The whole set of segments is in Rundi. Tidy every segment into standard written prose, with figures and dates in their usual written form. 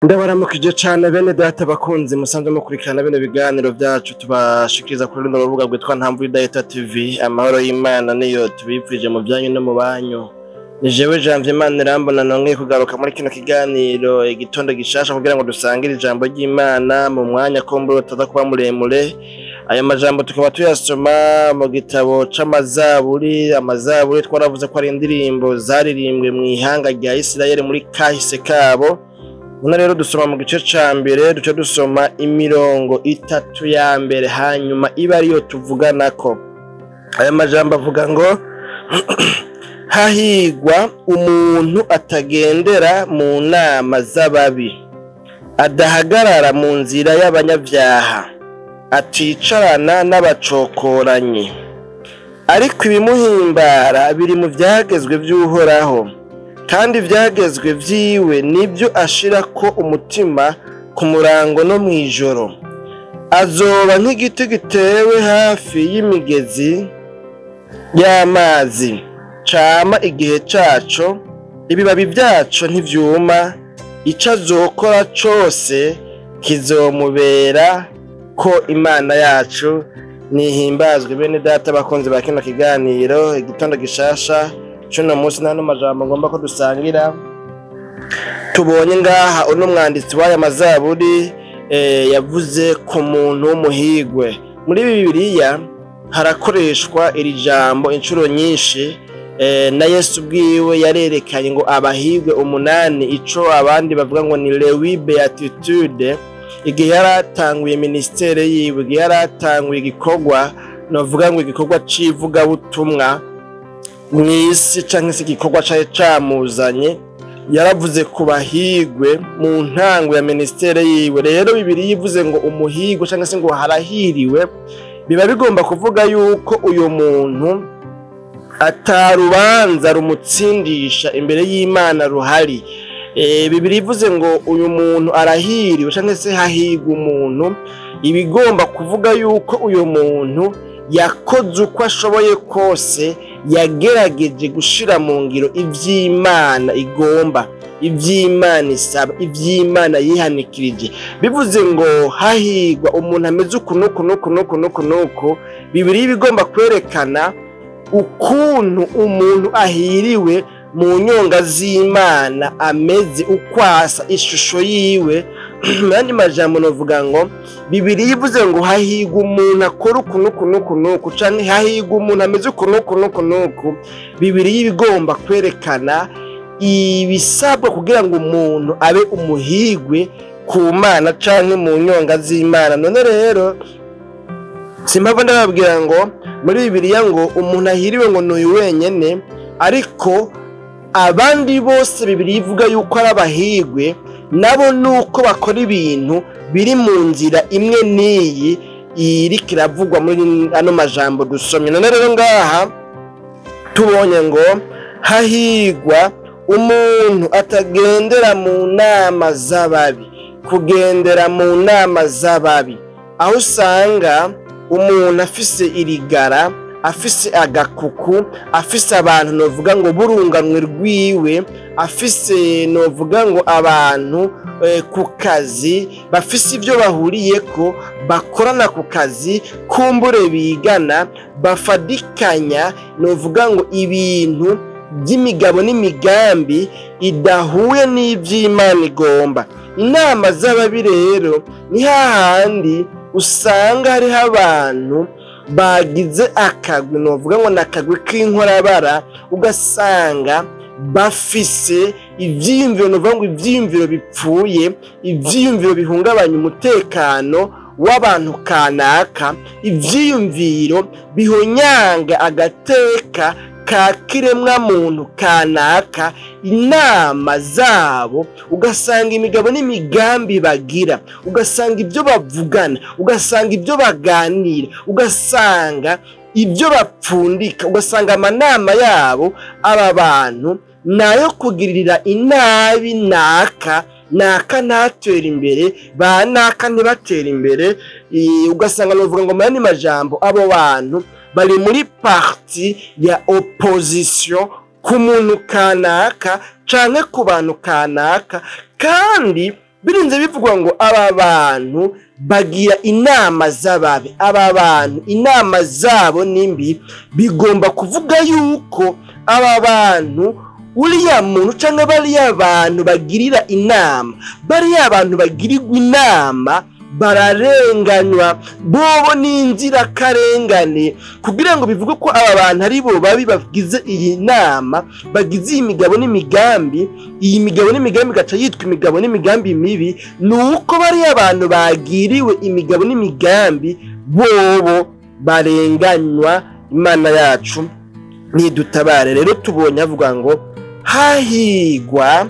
Ndabaramukije cane bene data bakunzi musanzwe mukurikirana bino biganiro vyacu tubashikiriza kuri runo rubuga rwitwa Ntamvu Idahita TV. Amahoro y'Imana niyo tubipfurije mu vyanyu no mu banyu. Ni jewe Janvier Manirambona nongeye kugaruka muri kino kiganiro igitondo gishasha kugira ngo dusangire ijambo ry'Imana mu mwanya kumbura utaza kuba muremure. Aya majambo tukaba tuyasoma mu gitabo c'amazaburi. Amazaburi twaravuze ko ari indirimbo zaririmbwe mu ihanga rya Isirayeli muri kahise kabo. None rero dusoma mu gice ca mbere, duce dusoma imirongo itatu ya mbere, hanyuma iba ariyo tuvuganako. Aya majambo avuga ngo hahigwa umuntu atagendera mu nama z'ababi, adahagarara mu nzira y'abanyabyaha, aticarana n'abacokoranyi, ariko ibimuhimbara biri mu vyagezwe vy'Uhoraho, kandi ivyagezwe vyiwe nibyo ashirako umutima ku murango no mw'ijoro. Azoba nk'igiti gitewe hafi y'imigezi y'amazi, cama igihe caco, ibibabi vyaco ntivyuma, ico azokora cose kizomubera ko Imana yacu nihimbazwe. Bene data bakunzi ba kino kiganiro igitondo gishasha cuno munsi, nta majambo ngomba ko dusangira. Tubonye ngaha uno mwanditsi w'aya mazaburi yavuze ku muntu w'umuhigwe. Muri Bibiliya harakoreshwa iri jambo inshuro nyinshi, na Yesu ubwiwe yarerekanye ngo abahigwe umunani, ico abandi bavuga ngo ni les béatitudes. Igihe yaratanguye ministère yiwe, igihe yaratanguye igikorwa, novuga ngo igikorwa c'ivugabutumwa mw'isi canke se igikorwa cari camuzanye, yaravuze ku bahigwe mu ntango ya ministère yiwe. Rero Bibiliya ivuze ngo umuhigwe canke se ngo harahiriwe, biba bigomba kuvuga yuko uyu muntu atarubanza rumutsindisha imbere y'Imana ruhari. Bibiliya ivuze ngo uyu muntu arahiriwe canke se hahigwa umuntu, ibigomba kuvuga yuko uyu muntu yakoze uko ashoboye kose, yagerageje gushira mu ngiro ivy'Imana igomba, ivy'Imana isaba, ivy'Imana yihanikirije. Bivuze ngo hahigwa umuntu ameze uku nuku nuku nuku nuku nuku. Bibiliya ibigomba kwerekana ukuntu umuntu ahiriwe mu nyonga z'Imana ameze, ukwasa ishusho yiwe. Mandi majambo novuga ngo Bibiliya ivuze ngo hahigwa umuntu akora uku nuku nuku nuku canke hahigwa umuntu ameze uku nuku nuku nuku, Bibiliya ibigomba kwerekana ibisabwa kugira ngo umuntu abe umuhigwe ku Mana canke mu nyonga z'Imana. None rero simpamvu ndababwira ngo muri Bibiliya ngo umuntu ahiriwe ngo n'uyu wenyene, ariko abandi bose Bibiliya ivuga yuko ari abahigwe nabo nuko bakora ibintu biri mu nzira imwe n'iyi iriko iravugwa muri ano majambo dusomye. None rero ngaha tubonye ngo hahigwa umuntu atagendera mu nama z'ababi. Kugendera mu nama z'ababi, aho usanga umuntu afise irigara, afise agakuku, afise abantu novuga ngo burunganwe rwiwe, afise novuga ngo abantu ku kazi bafise ivyo bahuriyeko, bakorana ku kazi, kumbure bigana, bafadikanya novuga ngo ibintu by'imigabo n'imigambi idahuye n'ivy'Imana igomba. Inama z'ababi rero ni hahandi usanga hariho abantu bagize akagwi, novuga ngo nakagwi k'inkorabara, ugasanga bafise ivyiyumviro, novuga ngo ivyiyumviro bipfuye, ivyiyumviro bihungabanya umutekano w'abantu kanaka, ivyiyumviro bihonyanga agateka ka kiremwa muntu kanaka. Inama zabo ugasanga imigabo n'imigambi bagira, ugasanga ibyo bavugana, ugasanga ibyo baganira, ugasanga ibyo bapfundika, ugasanga amanama yabo aba bantu nayo kugirira inabi naka naka ntatera imbere, ba naka ntibatera imbere. Ugasanga novuga ngo mani majambo abo bantu bari muri parti ya opposition ku muntu kanaka canke ku bantu kanaka, kandi Birinze bivugwa ngo aba bantu bagira inama z'ababi, aba bantu inama zabo nimbi, bigomba kuvuga yuko aba bantu uriya muntu canke bariya bantu bagirira inama, bariya bantu bagirirwa inama bararenganywa, bobo n'inzirakarengane. Kugira ngo bivuge ko aba bantu ari bo babi bagize iyi nama, bagize iyi migabo n'imigambi, iyi migabo n'imigambi gaca yitwa imigabo n'imigambi mibi, nuko bariya abantu bagiriwe imigabo n'imigambi bobo barenganywa. Imana yacu nidutabare. Rero tubonye avuga ngo hahigwa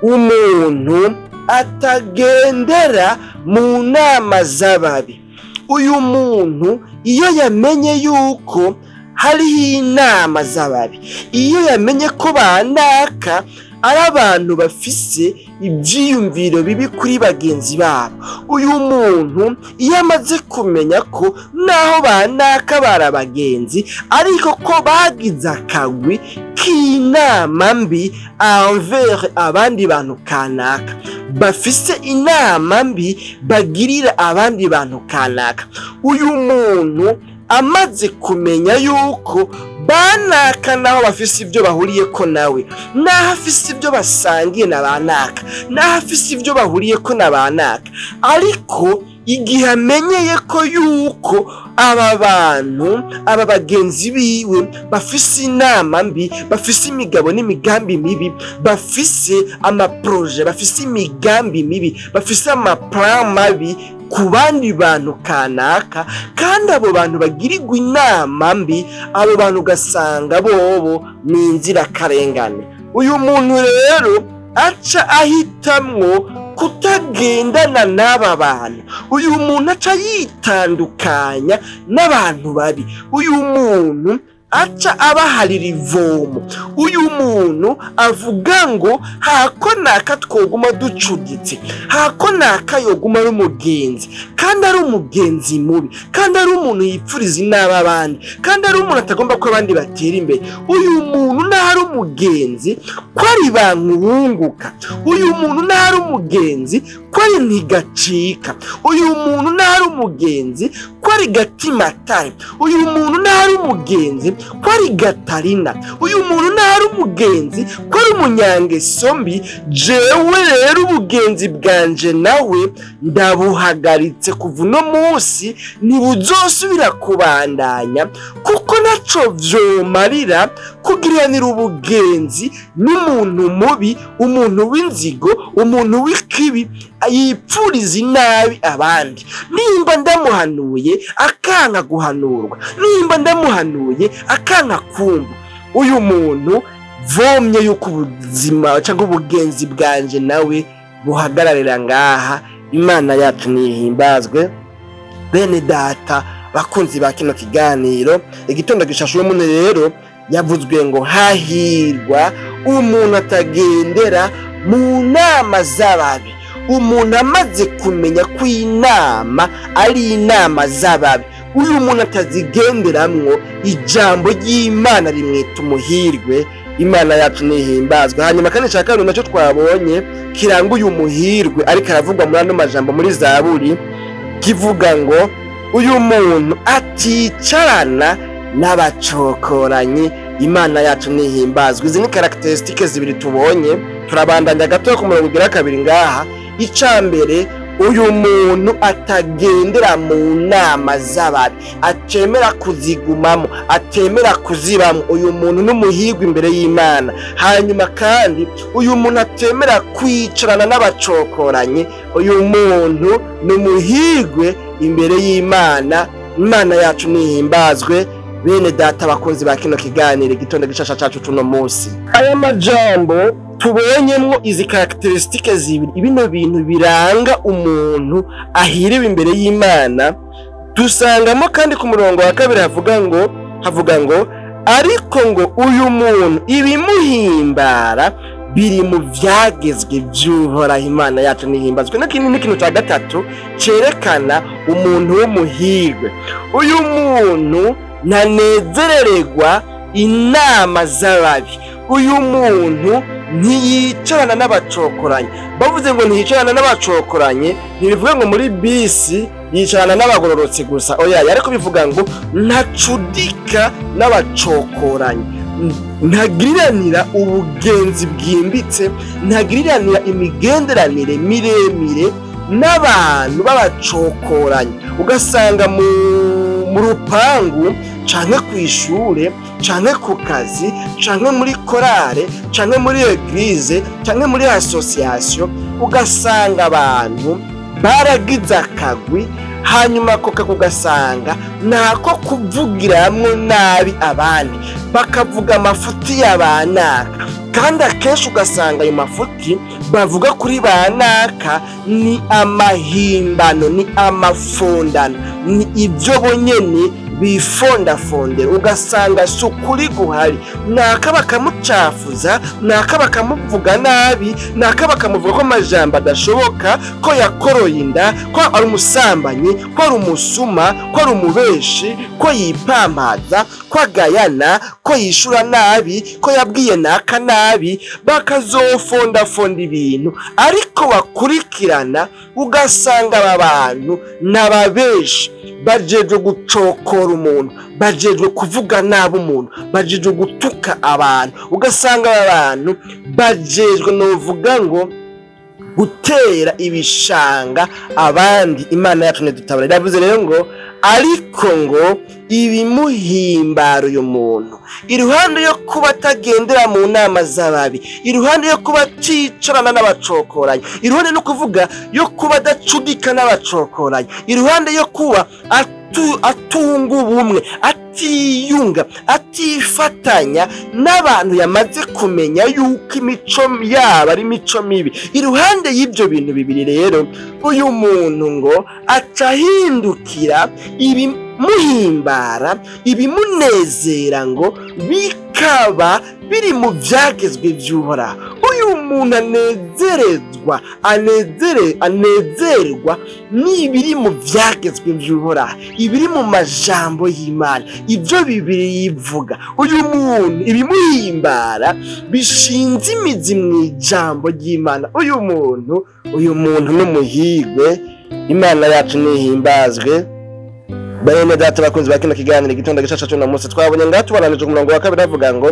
umuntu atagendera mu nama z'ababi. Uyu muntu iyo yamenye yuko hariho inama z'ababi, iyo yamenye ko banaka ari abantu bafise ibyiyumviro bibi kuri bagenzi babo, uyu muntu iyo amaze kumenya ko naho banaka barabagenzi ariko ko bagize akagwi k'inama mbi envers abandi bantu kanaka, bafise inama mbi bagirira abandi bantu kanaka, uyu muntu amaze kumenya yuko banaka naho bafise ibyo bahuriye ko nawe, naho afise ibyo basangiye na banaka, naho afise ibyo bahuriye ko na banaka, ariko igihe amenyeye ko yuko aba bantu, aba bagenzi biwe bafise inama mbi, bafise imigabo n'imigambi mibi, bafise amaproje, bafise imigambi mibi, bafise amaplan mabi ku bandi bantu kanaka, kandi abo bantu bagirirwa inama mbi, abo bantu ugasanga bobo ni inzirakarengane. Uyu muntu rero aca ahitamwo kutagendana n'aba bantu, uyu muntu aca yitandukanya n'abantu babi, uyu muntu aca abaharira ivomo, uyu muntu avuga ngo hako naka twoguma ducuditse, hako naka yoguma ari umugenzi, kandi ari umugenzi mubi, kandi ari umuntu yipfuriza inaba abandi, kandi ari umuntu atagomba ko abandi batera imbere. Uyu muntu naho ari umugenzi ko ari bankunguka, uyu muntu naho ari umugenzi ko ari ntigacika, uyu muntu naho ari umugenzi ko ari gatimatare, uyu muntu naho ari umugenzi ko ari gatarina, uyu muntu naho ari umugenzi ko ari umunyangeso mbi, jewe rero ubugenzi bwanje nawe ndabuhagaritse kuva uno munsi, ntibuzosubira kubandanya, kuko naco vyomarira kugiranira ubugenzi n'umuntu mubi, umuntu w'inzigo, umuntu w'ikibi yipfuriza inabi abandi. Nimba ndamuhanuye akanka guhanurwa, nimba ndamuhanuye akanka kumva, uyu muntu vomye yuko ubuzima cyangwa ubugenzi bwanje nawe buhagararira ngaha. Imana yacu nihimbazwe. Bene data bakunzi ba kino kiganiro, igitondo gishashe uwo muntu rero yavuzwe ngo hahirwa umuntu atagendera mu nama z'ababi. Umuntu amaze kumenya ko inama ari inama z'ababi, uyu muntu atazigenderamwo, ijambo ry'Imana rimwita umuhirwe. Imana yacu nihimbazwe. Hanyuma kandi cya kabiri nacyo twabonye kiranga uyu muhirwe ariko aravugwa muri ano majambo muri Zaburi, kivuga ngo uyu muntu aticarana n'abacokoranyi. Imana yacu nihimbazwe. Izi ni caractéristiques zibiri tubonye. Turabandanya gato ku murongo ugira kabiri ngaha. Icambere, uyu muntu atagendera mu nama z'ababi, atemera kuzigumamo, atemera kuzibamo, uyu muntu n'umuhirwe imbere y'Imana. Hanyuma kandi uyu muntu atemera kwicarana n'abacokoranyi, uyu muntu n'umuhirwe imbere y'Imana. Imana yacu nihimbazwe. Bene data bakunzi ba kino kiganiro igitondo gishasha cacu tuno munsi, aya majambo tubonyemwo izi caractéristiques zibiri, ibino bintu biranga umuntu ahiriwe imbere y'Imana. Dusangamo kandi ku murongo wa kabiri havuga ngo ariko ngo uyu muntu ibimuhimbara biri mu vyagezwe vy'Uhoraho. Imana yacu nihimbazwe. N'ikindi n'ikintu cya gatatu cerekana umuntu w'umuhirwe, uyu muntu ntanezerererwa inama z'ababi, uyu muntu ntiyicarana n'abacokoranye. Bavuze ngo ntiyicarana n'abacokoranye, ntibivuga ngo muri bisi yicarana n'abagororotsi gusa, oya, ariko bivuga ngo ntacudika n'abacokoranye, ntagiriranira ubugenzi bwimbitse, ntagiriranira imigenderanire miremire n'abantu b'abacokoranye. Ugasanga mu rupangu canke kw'ishure canke ku kazi canke muri korale canke muri église canke muri association, ugasanga abantu baragize akagwi, hanyuma ako kagwi ugasanga nako kuvugiramwo nabi abandi, bakavuga amafuti ya banaka, kandi akenshi ugasanga ayo mafuti bavuga kuri banaka ni amahimbano, ni amafondano, ni ibyo bonyene bifondafondera, ugasanga si ukuri guhari. Naka bakamucafuza, naka bakamuvuga nabi, naka bakamuvuga ko amajambo adashoboka, ko yakoroye inda, ko ari umusambanyi, ko ari umusuma, ko ari umubeshi, ko yipampaza, ko agayana, ko yishura nabi, ko yabwiye naka nabi, bakazofondafonda ibintu. Ariko bakurikirana ugasanga aba bantu n'ababeshi, bajejwe gucokora umuntu, bajejwe kuvuga nabi umuntu, bajejwe gutuka abantu. Ugasanga aba bantu bajejwe, novuga ngo, gutera ibishanga abandi. Imana yacu ntidutabara. Iravuze rero ngo ariko ngo ibimuhimbara uyu muntu, iruhande yo kuba atagendera mu nama z'ababi, iruhande yo kuba aticarana n'abacokoranye, iruhande no kuvuga yo kuba adacudika n'abacokoranye, iruhande yo kuba atunga ubumwe, atiyunga, atifatanya n'abantu yamaze kumenya yuko imico yabo ari imico mibi, iruhande y'ibyo bintu bibiri rero, uyu muntu ngo aca ahindukira ibimuhimbara, ibimunezera ngo bikaba biri mu byagezwe by'Uhoraho. Uyu muntu anezerezwa, anezerwa n'ibiri mu byagezwe by'Uhoraho, ibiri mu majambo y'Imana, ibyo bibiri yivuga. Uyu muntu ibimuhimbara bishinze imizi mu ijambo ry'Imana. Uyu muntu n'umuhigwe. Imana yacu nihimbazwe. Bene data bakunzi ba kino kiganiro Igitondo Gishasha cy'uno munsi, twabonye ngaho tubananije ku murongo wa kabiri avuga ngo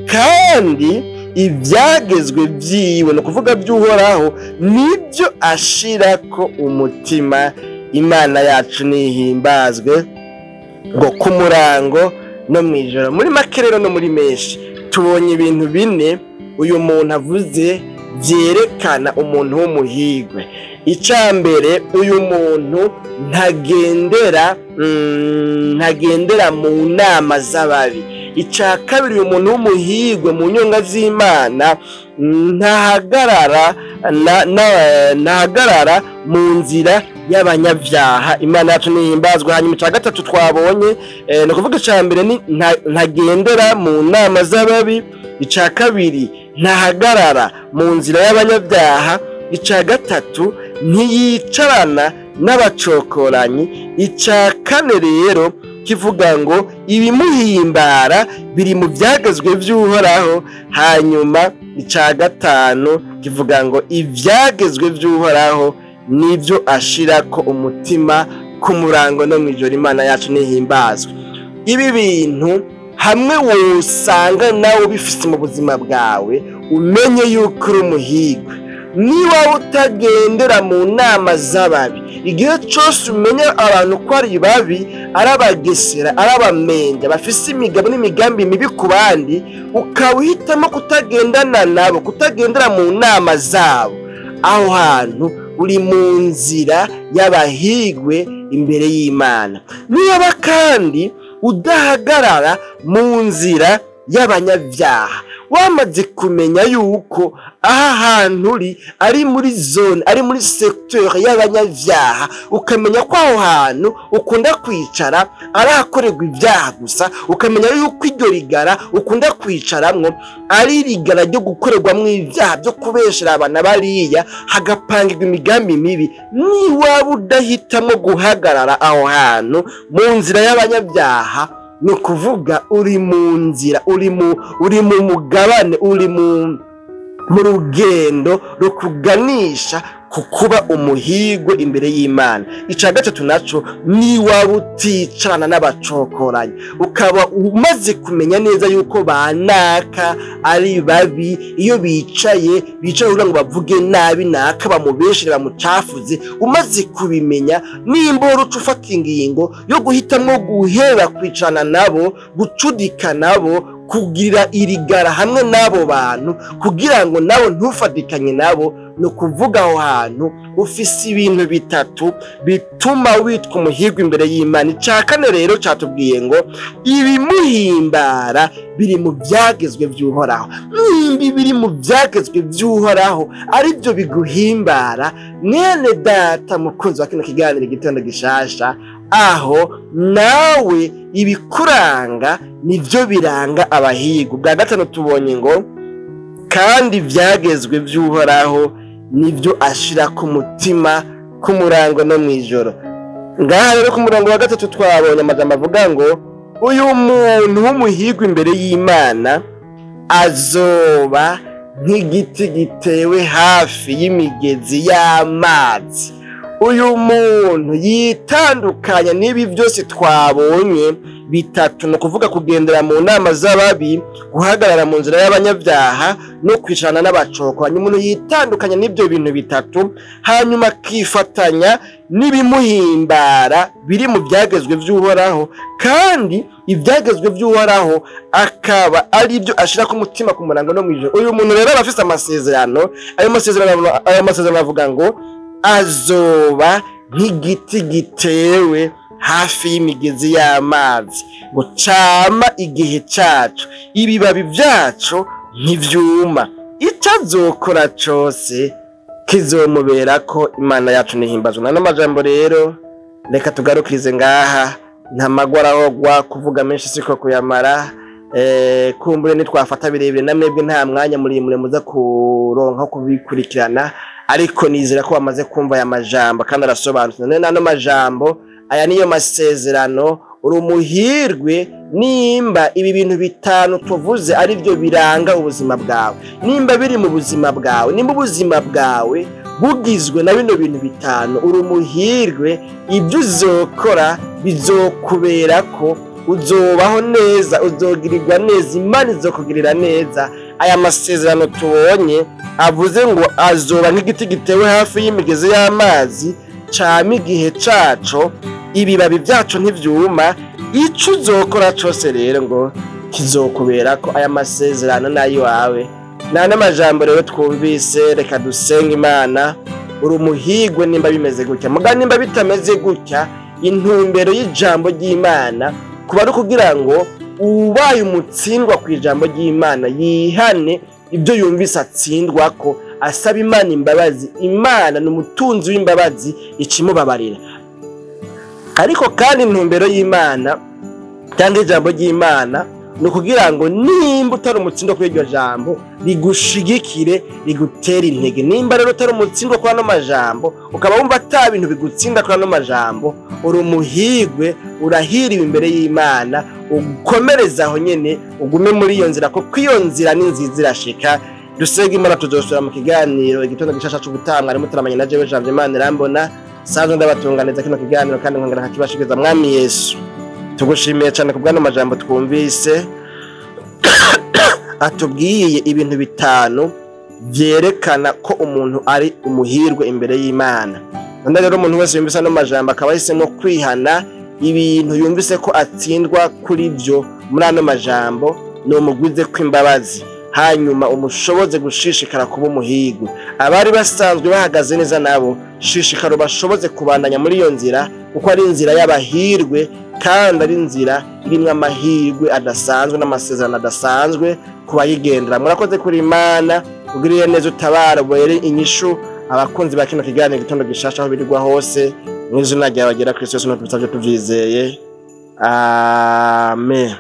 kandi ibyagezwe byiwe, ni ukuvuga by'Uhoraho, nibyo ashirako umutima. Imana yacu nihimbazwe. Ngo ku murango no mu ijoro. Muri make rero no muri menshi, tubonye ibintu bine uyu muntu avuze byerekana umuntu w'umuhigwe. Icya mbere, uyu muntu ntagendera mu nama z'ababi. Icya kabiri, uyu muntu w'umuhigwe mu nyonga z'Imana ntahagarara mu nzira y'abanyabyaha. Imana yacu ntihimbazwa. Hanyuma icya gatatu twabonye, ni ukuvuga icya mbere ni ntagendera mu nama z'ababi, icya kabiri ntahagarara mu nzira y'abanyabyaha, icya gatatu ntiyicarana n'abacokoranyi, icya kane rero kivuga ngo ibimuhimbara biri mu byagezwe by'Uhoraho, hanyuma icya gatanu kivuga ngo ibyagezwe by'Uhoraho nibyo ashirako umutima ku murango no mu ijoro. Imana yacu ntihimbazwe. Ibi bintu hamwe wosanga nawe ubifise mu buzima bwawe, umenye yuko uri umuhigwe. Niba utagendera mu nama z'ababi, igihe cyose umenya abantu ko ari babi, ari abagesera, ari abamenda, bafise imigabo n'imigambi mibi ku bandi, ukaba uhitamo kutagendana nabo, kutagendera mu nama zabo, aho hantu uri mu nzira y'abahigwe imbere y'Imana. Niba kandi udahagarara mu nzira y'abanyabyaha, wamaze kumenya yuko aha hantu uri ari muri zone, ari muri secteur y'abanyabyaha, ukamenya ko aho hantu ukunda kwicara ari ahakorerwa ibyaha gusa, ukamenya yuko iryo rigara ukunda kwicaramwo ari rigara ryo gukorerwamwo ibyaha byo kubeshera abana bariya, hagapangirwa imigambi mibi, niwaba udahitamo guhagarara aho hantu mu nzira y'abanyabyaha, ni ukuvuga uri mu nzira, uri mu mugabane, uri mu mu rugendo rukuganisha ku kuba umuhigwe imbere y'Imana. Ica gatatu naco, niwaba uticarana n'abacokoranyi, ukaba umaze kumenya neza yuko banaka ari babi, iyo bicaye bicaye kugira ngo bavuge nabi naka, bamubeshere, bamucafuze, umaze kubimenya, nimba uca ufata ingingo yo guhitamwo guhera kwicarana nabo, gucudika nabo, kugirira irigara hamwe n'abo bantu, kugira ngo nabo ntufatikanye nabo, ni ukuvuga aho hantu ufise ibintu bitatu bituma witwa umuhirwe imbere y'Imana. Ica kane rero catubwiye ngo ibimuhimbara biri mu vyagezwe vy'Uhoraho. Nimba biri mu vyagezwe vy'Uhoraho arivyo biguhimbara, mwene data mukunzi wa kino kiganiro Igitondo Gishasha, aho nawe ibikuranga nivyo biranga abahigu. Bwa gatanu tubonye ngo kandi ivyagezwe vy'Uhoraho nivyo ashira ku mutima ku murango no mw'ijoro. Ngaha rero ku murongo wa gatatu twabonye amajambo avuga ngo uyu muntu w'umuhigwa imbere y'Imana azoba nk'igiti gitewe hafi y'imigezi y'amazi. Uyu muntu yitandukanya n'ibi byose twabonye bitatu, ni ukuvuga kugendera mu nama z'ababi, guhagarara mu nzira y'abanyabyaha no kwicarana n'abacokoranyi. Umuntu yitandukanya n'ibyo bintu bitatu, hanyuma akifatanya n'ibimuhimbara biri mu byagezwe vy'Uhoraho, kandi ibyagezwe vy'Uhoraho akaba ari byo ashira ku mutima ku murango no mw'ijoro. Uyu muntu rero aba afise amasezerano, ayo masezerano avuga ngo azoba nk'igiti gitewe hafi y'imigezi y'amazi, ngo cama igihe caco, ibibabi vyaco ntivyuma, ico azokora cose kizomuberako. Imana yacu nihimbazwe. Nano majambo rero reka tugarukirize ngaha, nta magwara ahogwa kuvuga menshi siko kuyamara. Kumbure nitwafata birebire na mwebwe nta mwanya muremure muza kuronka kubikurikirana, ariko nizera ko bamaze kumva aya majambo kandi arasobanutse. None nano majambo aya niyo masezerano. Uri umuhirwe nimba ibi bintu bitanu tuvuze ari byo biranga ubuzima bwawe, nimba biri mu buzima bwawe, nimba ubuzima bwawe bugizwe na bino bintu bitanu, uri umuhirwe. Ibyo uzokora bizokubera ko uzobaho neza, uzogirirwa neza, Imana izokugirira neza. Aya masezerano tubonye avuze ngo azoba nk'igiti gitewe hafi y'imigezi y'amazi, cama igihe caco, ibibabi vyaco ntivyuma, ico uzokora cose rero ngo kizokubera ko. Aya masezerano nayo wawe. Nta n'amajambo rero twumvise, reka dusenga Imana. Uri umuhigwe nimba bimeze gutya, muga nimba bitameze gutya, intumbero y'ijambo ry'Imana kuba ari kugira ngo ubaye umutsindwa ku ijambo ry'Imana yihane ibyo yumvise atsindwa ko, asaba Imana imbabazi. Imana ni umutunzi w'imbabazi, ikimubabarira. Ariko kandi intumbero y'Imana cyangwa ijambo ry'Imana ni ukugira ngo nimba utari umutsindwa kuri iryo jambo rigushigikire, rigutere intege. Nimba rero utari umutsindwa kuri ano majambo, ukaba wumva ata bintu bigutsinda kuri ano majambo, uri umuhigwe, urahiriwe imbere y'Imana. Ukomereze aho nyene, ugume muri iyo nzira, kuko iyo nzira ni nziza irashika. Dusenge Imana. Tuzosubira mu kiganiro Igitondo Gishasha c'ubutaha. Mwari mutaramanye na jewe Janvier Manirambona, sanzwe ndabatunganiza kino kiganiro kandi nkongera nkakibashikiriza. Mwami Yesu, tugushimiye cyane ku bw'ano majambo twumvise atubwiye ibintu bitanu vyerekana ko umuntu ari umuhirwe imbere y'Imana. None rero umuntu wese yumvise ano majambo akaba ahisemo kwihana ibintu yumvise ko atsindwa kuri byo muri ano majambo, ni umugwize kw'imbabazi, hanyuma umushoboze gushishikara kuba umuhigwe. Abari basanzwe bahagaze neza nabo shishikaro bashoboze kubandanya muri iyo nzira, kuko ari inzira y'abahirwe kandi ari inzira irimwo amahirwe adasanzwe n'amasezerano adasanzwe ku bayigendera. Murakoze kuri Imana, ugirire neza, utabara, ubere inyishu abakunzi ba kino kiganiro Igitondo Gishasha aho birirwa hose, mu izina ryawe ryera Kristo Yesu tubisabye tuvyizeye, amen.